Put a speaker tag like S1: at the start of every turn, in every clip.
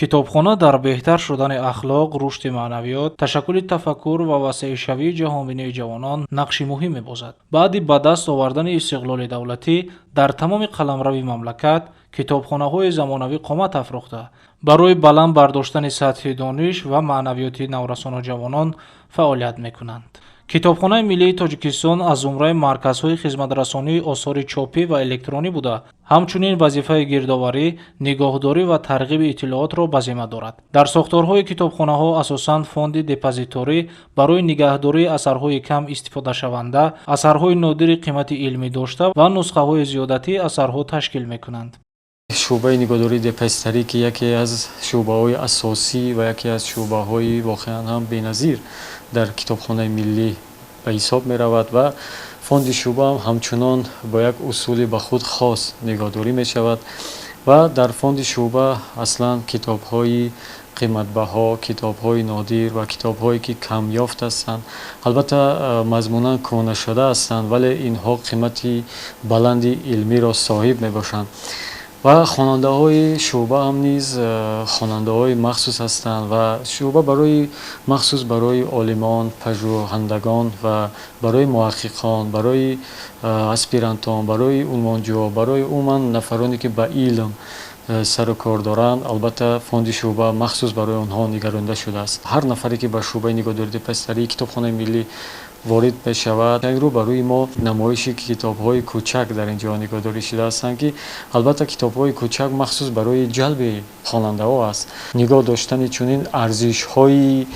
S1: Китобхона дар беҳтар шудани ахлоқ, рушди маънавиёт, ташаккули тафаккур ва васеъшавии ҷаҳонбинии ҷавонон нақши муҳим мебозад. Баъди ба даст овардани истиқлоли давлатӣ дар тамоми қаламрави мамлакат китобхонаҳои замонавӣ қомат афрохта, барои баланд бардоштани сатҳи дониш ва маънавиёти наврасону ҷавонон фаъолият мекунанд. Китобхонаи миллии Тоҷикистон аз зумраи марказҳои хизматрасонии осори чопӣ ва электронӣ буда, ҳамчунин вазифаи гирдоварӣ, нигоҳдорӣ ва тарғиби иттилоотро ба зимма дорад. Дар сохторҳои китобхонаҳо асосан фонди депозиторӣ барои нигаҳдории асарҳои кам истифодашаванда, асарҳои нодири қимати илмӣ дошта ва нусхаҳои зиёдатии асарҳо ташкил мекунанд.
S2: Шӯъбаи нигоҳдории депозитарӣ, ки яке аз шӯъбаҳои асосӣ ва яке аз шӯъбаҳои воқеан ҳам беназир дар Китобхонаи миллӣ ба ҳисоб меравад, ва фонди шӯъба ҳам ҳамчунон бо як усули ба худ хос нигоҳдорӣ мешавад. Ва дар фонди шӯъба аслан китобҳои қиматбаҳо, китобҳои нодир ва китобҳое, ки камёфт ҳастанд, албатта мазмунан кӯҳнашуда ҳастанд, вале инҳо қимати баланди илмиро соҳиб мебошанд. Ва хонандаҳои шӯъба ҳам низ хонандаҳои махсус ҳастанд ва шӯъба барои махсус барои олимон, пажӯҳандагон ва барои муҳаққиқон, барои аспирантон, барои унвонҷӯ, барои умуман нафароне, ки ба илм сару кор доранд, албатта фонди шӯъба махсус барои онҳо нигаронида шудааст. Ҳар нафаре, ки ба шӯъбаи нигоҳдории депозитарии Китобхонаи миллӣ ворид мешавад, рӯ ба рӯи мо намоиши китобҳои кӯчак дар ин ҷо нигоҳдорӣ шуда ҳастанд, ки албатта китобҳои кӯчак махсус барои ҷалби хонандаҳо аст. Нигоҳ доштани чунин арзишҳои,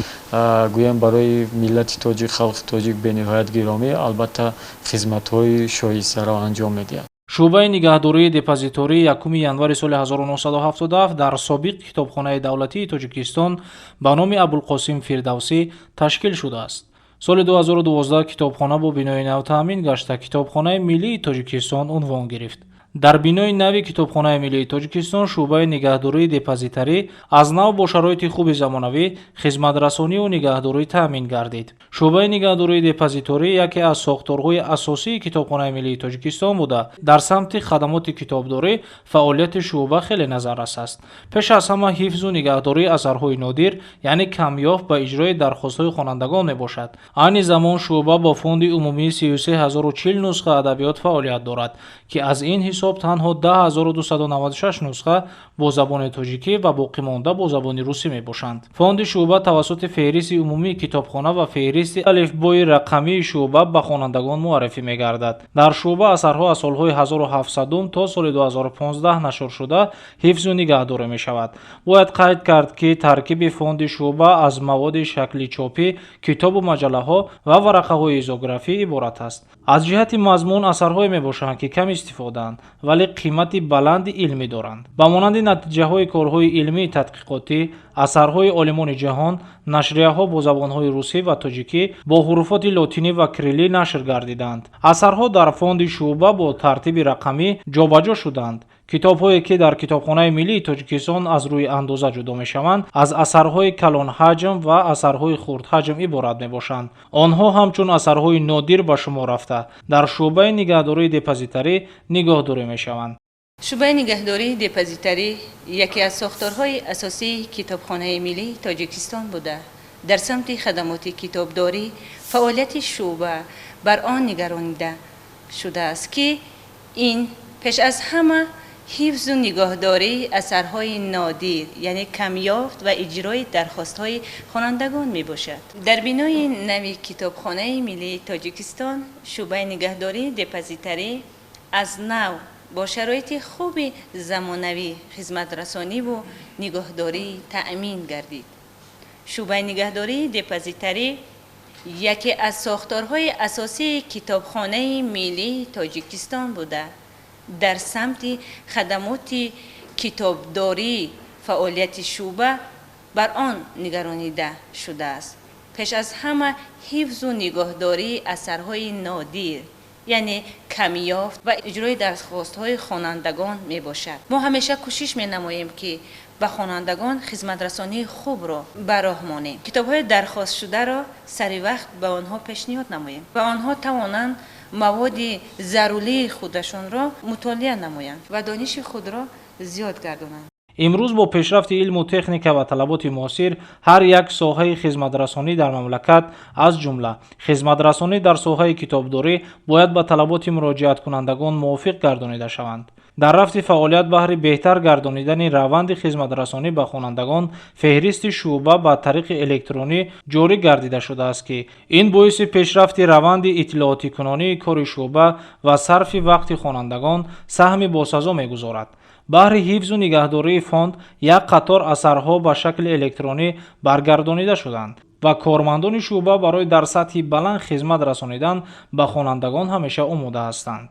S2: гӯям, барои миллати тоҷик, халқи тоҷик бениҳоят гиромӣ, албатта хизматҳои шоистаро анҷом медиҳад.
S1: Шӯъбаи нигаҳдории депозиторӣ 1 январи соли 1977 дар собиқ Китобхонаи давлатии Тоҷикистон ба номи Абулқосим Фирдавсӣ ташкил шудааст. Соли 2012 китобхона бо бинои нав таъмин гашта, Китобхонаи миллии Тоҷикистон унвон гирифт. Дар бинои нави Китобхонаи миллии Тоҷикистон шӯъбаи нигаҳдории депозитарӣ аз нав бо шароити хуби замонавӣ хизматрасонию нигаҳдорӣ таъмин гардид. Шӯъбаи нигаҳдории депозиторӣ яке аз сохторҳои асосии Китобхонаи миллии Тоҷикистон буда, дар самти хадамоти китобдорӣ фаъолияти шӯъба хеле назаррас аст. Пеш аз ҳама ҳифзу нигаҳдории асарҳои нодир, яъне камёфт, ба иҷрои дархостҳои хонандагон мебошад. Айни замон шӯъба бо фонди умумии 33 040 нусха адабиёт фаъолият дорад, ки аз ин ҳисоб танҳо 10 296 нусха бо забони тоҷикӣ ва боқимонда бо забони русӣ мебошанд. Фонди шӯъба тавассути феҳристи умумии китобхона ва феҳристи алифбои рақамии шӯъба ба хонандагон муаррифӣ мегардад. Дар шӯъба асарҳо аз солҳои 1700 то соли 2015 нашршуда ҳифзу нигаҳдорӣ мешавад. Бояд қайд кард, ки таркиби фонди шӯъба аз маводи шакли чопӣ, китобу маҷаллаҳо ва варақаҳои изографӣ иборат аст. Аз ҷиҳати мазмун асарҳое мебошанд, ки кам истифодаанд, вале қимати баланди илмӣ доранд, ба монанди натиҷаҳои корҳои илмии тадқиқотӣ, асарҳои олимони ҷаҳон, нашрияҳо бо забонҳои русӣ ва тоҷикӣ бо ҳуруфоти лотинӣ ва кириллӣ нашр гардиданд. Асарҳо дар фонди шӯъба бо тартиби рақамӣ ҷобаҷо шуданд. Китобҳое, ки дар Китобхонаи миллии Тоҷикистон аз рӯи андоза ҷудо мешаванд, аз асарҳои калонҳаҷм ва асарҳои хурдҳаҷм иборат мебошанд. Онҳо ҳамчун асарҳои нодир ба шумор рафта, дар шӯъбаи нигаҳдории депозитарӣ нигаҳдорӣ мешаванд.
S3: Шӯъбаи нигаҳдории депозитарӣ яке аз сохторҳои асосии Китобхонаи миллии Тоҷикистон буда, дар самти хадамоти китобдорӣ фаъолияти шӯъба бар он нигаронида шудааст, ки ин пеш аз ҳама ҳифзу нигоҳдории асарҳои нодир, яъне камёфт, ва иҷрои дархостҳои хонандагон мебошад. Дар бинои нави Китобхонаи миллии Тоҷикистон шӯъбаи нигаҳдории депозитарӣ аз нав бо шароити хуби замонавӣ хизматрасониву нигоҳдорӣ таъмин гардид. Шӯъбаи нигаҳдории депозитарӣ яке аз сохторҳои асосии Китобхонаи миллии Тоҷикистон буда, дар самти хадамоти китобдорӣ фаъолияти шӯъба бар он нигаронида шудааст, пеш аз ҳама ҳифзу нигоҳдории асарҳои нодир, яъне камёфт, ва иҷрои дархостҳои хонандагон мебошад. Мо ҳамеша кӯшиш менамоем, ки ба хонандагон хизматрасонии хубро ба роҳ монем, китобҳои дархостшударо сари вақт ба онҳо пешниҳод намоем ва онҳо тавонанд маводи зарурии худашонро мутолиа намоянд ва дониши худро зиёд гардонанд.
S1: Имрӯз бо пешрафти илму техника ва талаботи муосир ҳар як соҳаи хизматрасонӣ дар мамлакат, аз ҷумла хизматрасонӣ дар соҳаи китобдорӣ, бояд ба талаботи муроҷиаткунандагон мувофиқ гардонида шаванд. Дар рафти фаъолият баҳри беҳтар гардонидани раванди хизматрасонӣ ба хонандагон феҳристи шӯъба ба тариқи электронӣ ҷорӣ гардида шудааст, ки ин боиси пешрафти раванди иттилоотикунонии кори шӯъба ва сарфи вақти хонандагон саҳми босазо мегузорад. Баҳри ҳифзу нигаҳдории фонд як қатор асарҳо ба шакли электронӣ баргардонида шуданд ва кормандони шӯъба барои дар сатҳи баланд хизмат расонидан ба хонандагон ҳамеша омода ҳастанд.